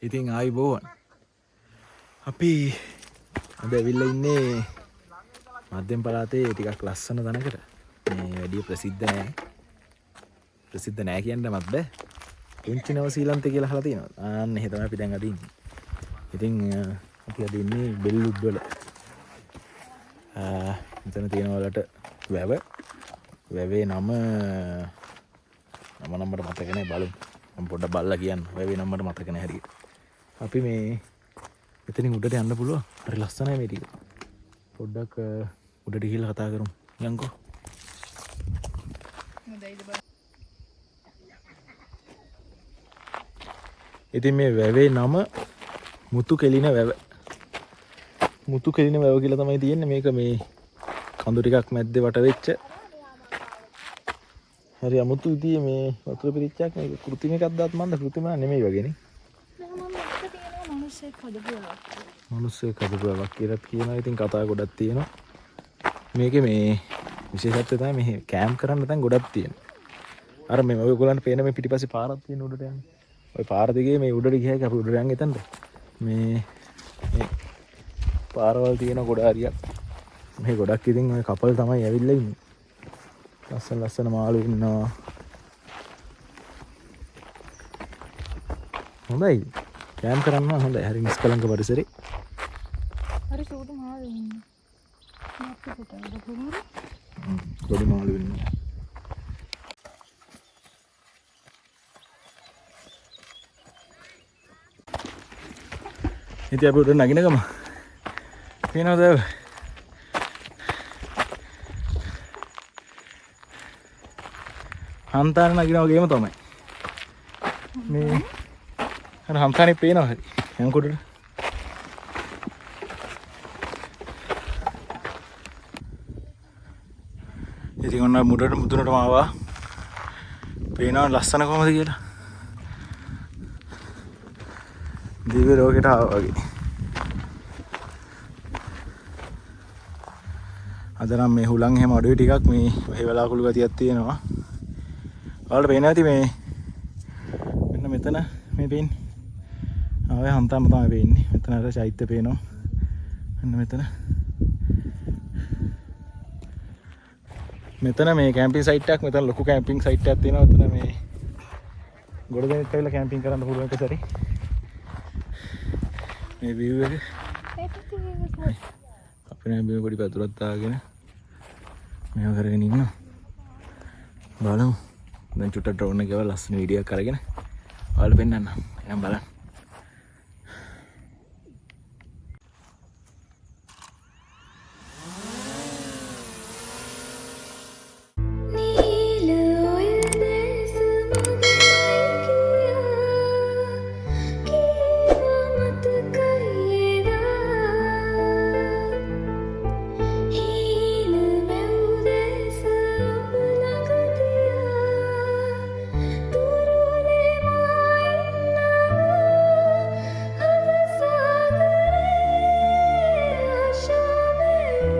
ඉතින් ආයුබෝවන්. අපි අද ඇවිල්ලා ඉන්නේ මධ්‍යම පළාතේ ටිකක් ලස්සන තැනකට. මේ වැඩි ප්‍රසිද්ධ නෑ. ප්‍රසිද්ධ නෑ කියන්නවත් බෑ. පුංචි නව ශ්‍රීලන්තය කියලා අහලා තියෙනවා. ආන්න එහෙ තමයි අපි දැන් අද ඉන්නේ. ඉතින් අපි අද ඉන්නේ බෙල්ලුඩ්වල. මෙතන තියෙන වලට වැව. වැවේ නම නම නම් මට මතක නෑ, බලමු. මම පොඩ්ඩක් බලලා කියන්න. වැවේ නම මට මතක නෑ හරියට. අපි මේ මෙතනින් උඩට යන්න පුළුවන්. හරි ලස්සනයි මේ ටික. පොඩ්ඩක් උඩට ගිහිල්ලා කතා කරමු. යන්කෝ. ඉතින් මේ වැවේ නම මුතු කෙලින වැව. මුතු කෙලින වැව කියලා තමයි තියෙන්නේ. මේක මේ කඳු ටිකක් මැද්දේ වට වෙච්ච හරි අමුතු විදියේ මේ වතුර පිරිච්චක්. මේක කෘතිම එකක් දාත් මන්ද කෘතිම නෙමෙයි වගේ නේ. නෑ, මම දැක්ක තියෙනවා මිනිස්සෙක් හදපු වැවක් කියලා. මිනිස්සෙක් හදපු වැවක් කියලාත් කියනවා. ඉතින් කතා ගොඩක් තියෙනවා. මේකේ මේ විශේෂත්වය තමයි මෙහි කැම්ප් කරන්න තැන් ගොඩක් තියෙනවා. අර මේ ඔයගොල්ලන්ට පේන මේ පිටිපස්සේ පාරක් තියෙන උඩට යන්නේ. ඔය පාර දිගේ මේ උඩට ගියාක අපි උඩට යන් එතනට. මේ පාරවල් තියෙන ගොඩ හරියක්. මේ ගොඩක් ඉතින් ඔය කපල් තමයි ඇවිල්ලා ඉන්නේ. ලස්සන ලස්සන මාළු ඉන්නවා. හොඳයි. කැම්ප් කරන්න නම් හොඳයි. හරි නිෂ්කලංක පරිසරේ. හරි සූටු මාළු ඉන්නේ. මාත් පුතා කොහොමද? පොඩි මාළු ඉන්නවා. ඉතින් අපි උඩ නගින ගම. පේනවද? හන්තාන නගිනා වගේම තමයි. මේ අර හන්තානේ පේනවා හරි. යන් කුඩට. ඉතින් ඔන්න මුදුනටම ආවා. පේනවා ලස්සන කොහමද කියලා. දිව්‍ය ලෝකෙට ආවා වගේ. අද නම් මේ හුලං එහෙම අඩුයි ටිකක්. මේ වහේ වලාකුළු ගතියක් තියෙනවා. ඔයාලට පේනවා ඇති මේ මෙන්න මෙතන මේ පේන්නේ. ආවේ හන්තාම තමයි පේන්නේ. මෙතන අර චෛත්‍ය පේනවා. මෙන්න මෙතන. මෙතන මේ කැම්පින් සයිට් එකක්. මෙතන ලොකු කැම්පින් සයිට් එකක් තියෙනවා. මෙතන මේ ගොඩ දෙනෙක් ඇවිල්ලා කැම්පින් කරන්න පුළුවන් එක සැරේ. මේ view එක. අපි නෑ බිම පොඩි පැතුරක් දාගෙන මේව කරගෙන ඉන්නවා. බලමු. දැන් චුට්ටක් ඩ්‍රෝන් එක ගෙවලා ලස්සන වීඩියෝ එකක් අරගෙන ඔයාලට පෙන්නන්නම්. එහෙනම් බලන්න. නීල ඔය දැස මගමයි කියා කීවා මතකයි එදා හීන මැව් දැස ඔබ ළඟ තියා තුරුලේ මා ඉන්නවා අද සාගරේ ආශා මැව්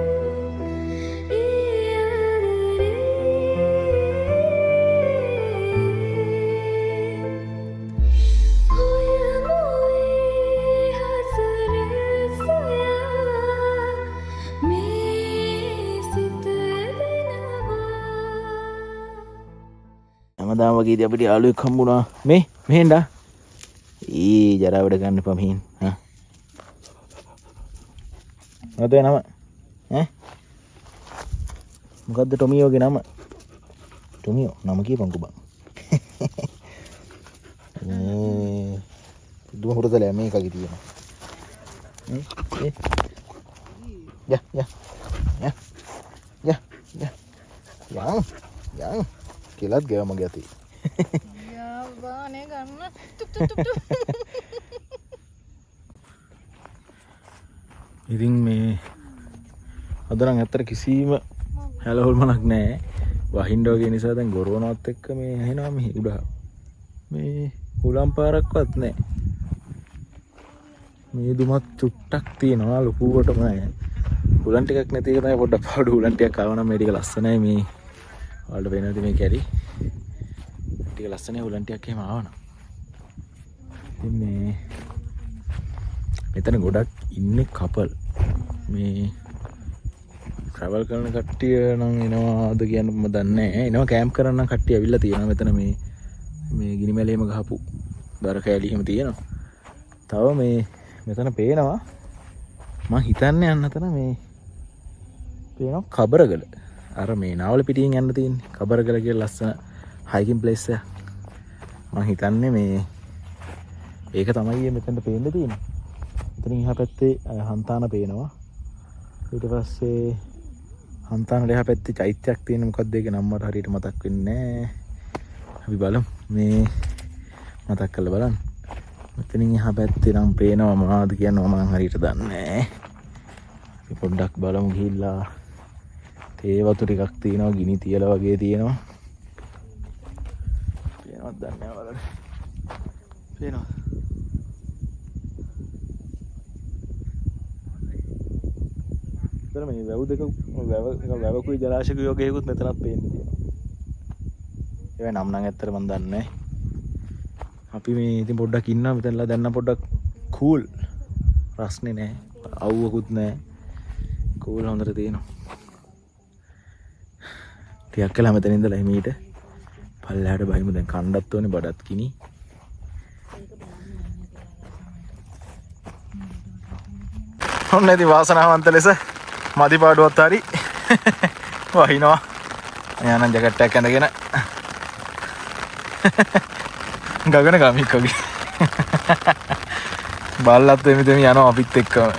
ඒ ආදරේ ඔය මොයේ හසර සොයා මේ සිත දෙනවා. හැමදාම වගේ ඉතින් අපිට යාළුවෙක් හම්බුණා. මේ මෙහෙන්ද? ඊ ජරා වැඩ ගන්න එපා මෙහෙන්. හා. මොකද්ද ඔය නම? ඈ? මොකද්ද ටොමියෝගේ නම? ටොමියෝ නම කියපන්කෝ බං. මේ පුදුම හුරතලයක් මේකගේ තියෙනවා. ඈ? යා යා. යා. යා යා. යන් යන් කියලාත් ගෑව මගේ අතේ. යා බා නේ ගන්න. තුක් තුක් තුක් තුක්. ඉතින් මේ අද නම් ඇත්තට කිසිම හැලහොල්මනක් නෑ. වහින්න වගේ නිසා දැන් ගොරවනවත් එක්ක මේ ඇහෙනවා මෙහි උඩ. මේ හුලම් පාරක්වත් නෑ. මේ දුමත් චුට්ටක් තියෙනවා, ලොකුවටම නෑ. හුලම් ටිකක් නැති එක තමයි පොඩ්ඩක් පාඩු. හුලම් ටිකක් ආව නම් මේ ටික ලස්සනයි. මේ ඔයාලට පේනවා ඇති මේ කැලි ටික ලස්සනයි. හුලම් ටිකක් එහෙම ආව නම්. ඉතින් මේ මෙතන ගොඩක් ඉන්නේ කපල්. මේ ට්‍රැවල් කරන කට්ටිය නම් එනවාද කියන්න මම දන්නේ නැහැ. එනවා කැම්ප් කරන්න නම් කට්ටිය ඇවිල්ලා තියෙනවා. මෙතන මේ මේ ගිනි මැල එහෙම ගහපු දර කෑලි එහෙම තියෙනවා. තව මේ මෙතන පේනවා මං හිතන්නේ යන්න අතන මේ පේනවා කබරගල. අර මේ නාවල පිටියෙන් යන්න තියෙන්නේ කබරගල කියලා ලස්සන හයිකින් ප්ලේස් එකක්. මං හිතන්නේ මේ ඒක තමයි මෙතනට පේන්න තියෙන්නේ. එතනින් එහා පැත්තේ හන්තාන පේනවා. ඊට පස්සේ හන්තානට එහා පැත්තේ චෛත්‍යයක් තියෙන, මොකක්ද ඒක නම් මට හරියට මතක් වෙන්නේ නෑ. අපි බලමු මේ මතක් කරලා බලන්න. මෙතනින් එහා පැත්තේ නම් පේනවා මොනවද කියන්න මම හරියට දන්නේ නෑ. අපි පොඩ්ඩක් බලමු ගිහිල්ලා. තේ වතු ටිකක් තියෙනවා, ගිනි තියලා වගේ තියෙනවා. පේනවද දන්නේ නෑ බලන්න. පේනවද? මෙතන මේ වැව් දෙක වැව නිකන් වැවකුයි ජලාශයකුයි වගේ එකකුත් මෙතනත් පේන්න තියෙනවා. ඒවා නම් නම් ඇත්තට මන් දන්නේ නෑ. අපි මේ ඉතින් පොඩ්ඩක් ඉන්නවා මෙතනලා. දැන් නම් පොඩ්ඩක් කූල්. රස්නේ නෑ, අවුවකුත් නෑ. කූල් හොඳට තියෙනවා. ටිකක් වෙලා මෙතන ඉඳලා හිමීට පල්ලෙහාට බහිමු. දැන් කණ්ඩත් ඕනේ, බඩත් කිනි. ඔන්න ඉතින් වාසනාවන්ත ලෙස මදි පාඩුවත් හරි වහිනවා. එයා නම් ජැකට් එකක් ඇඳගෙන ගගන ගමික් වගේ. බල්ලත් එමි තෙමි යනවා අපිත් එක්කම.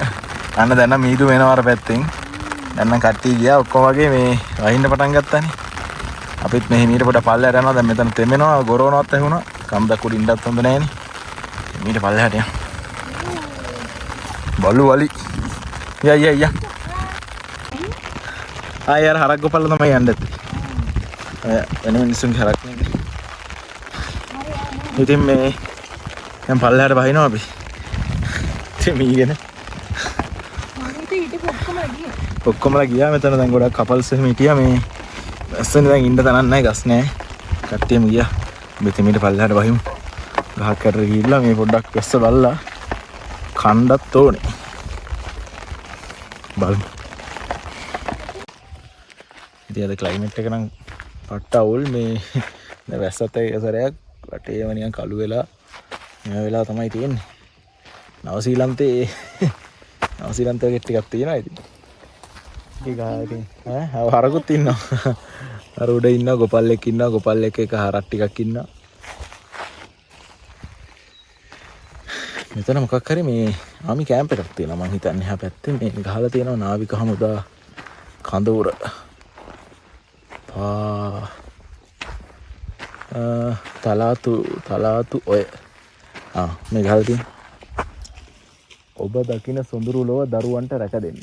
අන්න දැන් නම් මීදු වෙනවා අර පැත්තෙන්. දැන් නම් කට්ටිය ගියා ඔක්කොම වගේ මේ වහින්න පටන් ගත්තානේ. අපිත් මෙහි මීට පොඩ පල්ලෙහාට යනවා. දැන් මෙතන තෙමෙනවා, ගොරවනවත් ඇහුණා. කන්දක් උඩ ඉන්නත් හොඳ නෑනේ. මීට පල්ලෙහාට යන්න. බලු වලි. යා යා යා. ආයෙ අර හරක් ගොපල්ල තමයි යන්න ඇත්තේ. ඔය වෙන මිනිස්සුන්ගේ හරක් නේද? ඉතින් මේ දැන් පල්ලෙහාට බහිනවා අපි. ඉතින් මීගෙන. මම හිතුවේ හිටපු ඔක්කොමලා ගියේ. ඔක්කොමලා ගියා මෙතන. දැන් ගොඩක් කපල්ස් එහෙම හිටියා. මේ වැස්සනේ දැන් ඉන්න තැනක් නැහැ, ගස් නැහැ. කට්ටියම ගියා. මෙතන මීට පල්ලෙහාට බහිමු. ගහක් අතට ගිහිල්ලා මේ පොඩ්ඩක් වැස්ස බලලා කණ්ඩත් ඕනේ. බලමු. ඉතින් අද ක්ලයිමේට් එක නම් පට්ට අවුල්. මේ දැන් වැස්සත් එක්ක එක සැරයක් වටේම නිකන් කළු වෙලා මේ වෙලාව තමයි තියෙන්නේ. නවසීලන්තේ වගේ ටිකක් තියෙනවා ඉතින්. ඉතින් ගහ ඉතින් ඈ අව හරකුත් ඉන්නවා. අර උඩ ඉන්නවා ගොපල් එක්ක ඉන්නවා, ගොපල් එක්ක එක හරක් ටිකක් ඉන්නවා. මෙතන මොකක් හරි මේ ආමි කැම්ප් එකක් තියෙනවා මං හිතන්නේ එහා පැත්තේ. මේ ගහලා තියෙනවා නාවික හමුදා කඳවුර. තලාතු ඔය. මේ ගහලා තියෙන. ඔබ දකින සොඳුරු ලොව දරුවන්ට රැක දෙන්න.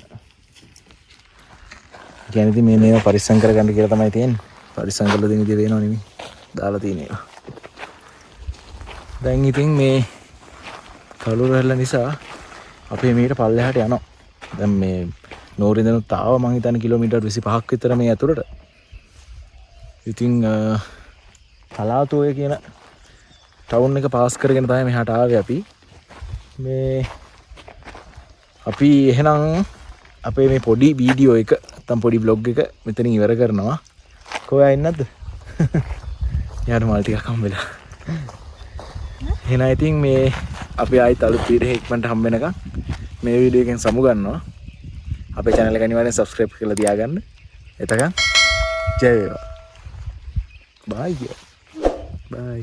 කියන්නේ ඉතින් මේවා පරිස්සම් කරගන්න කියලා තමයි තියෙන්නේ. පරිස්සම් කරලා දෙන විදිය වෙනව නෙමෙයි. දාලා තියෙන ඒවා. දැන් ඉතින් මේ කළුර හැල්ල නිසා අපි මීට පල්ලෙහාට යනවා. දැන් මේ නෝරින්දනුත් ආවා මං හිතන්නේ කිලෝමීටර් 25ක් විතර මේ ඇතුළට. ඉතින් තලාතෝය කියන ටවුන් එක පාස් කරගෙන තමයි මෙහාට ආවේ අපි. මේ අපි එහෙනම් අපේ මේ පොඩි වීඩියෝ එක නැත්තම් පොඩි ව්ලොග් එක මෙතනින් ඉවර කරනවා. කොහේ ආයේ නැද්ද? යාට මල් ටිකක් හම්බෙලා. එහෙනම් ඉතින් මේ අපි ආයෙත් අලුත් වීඩියෝ එකක් ඉක්මනට හම්බ වෙනකන් මේ වීඩියෝ එකෙන් සමු ගන්නවා. අපේ channel එක අනිවාර්යෙන් subscribe කරලා තියාගන්න. එතකන් ජය වේවා. බයි. බයි.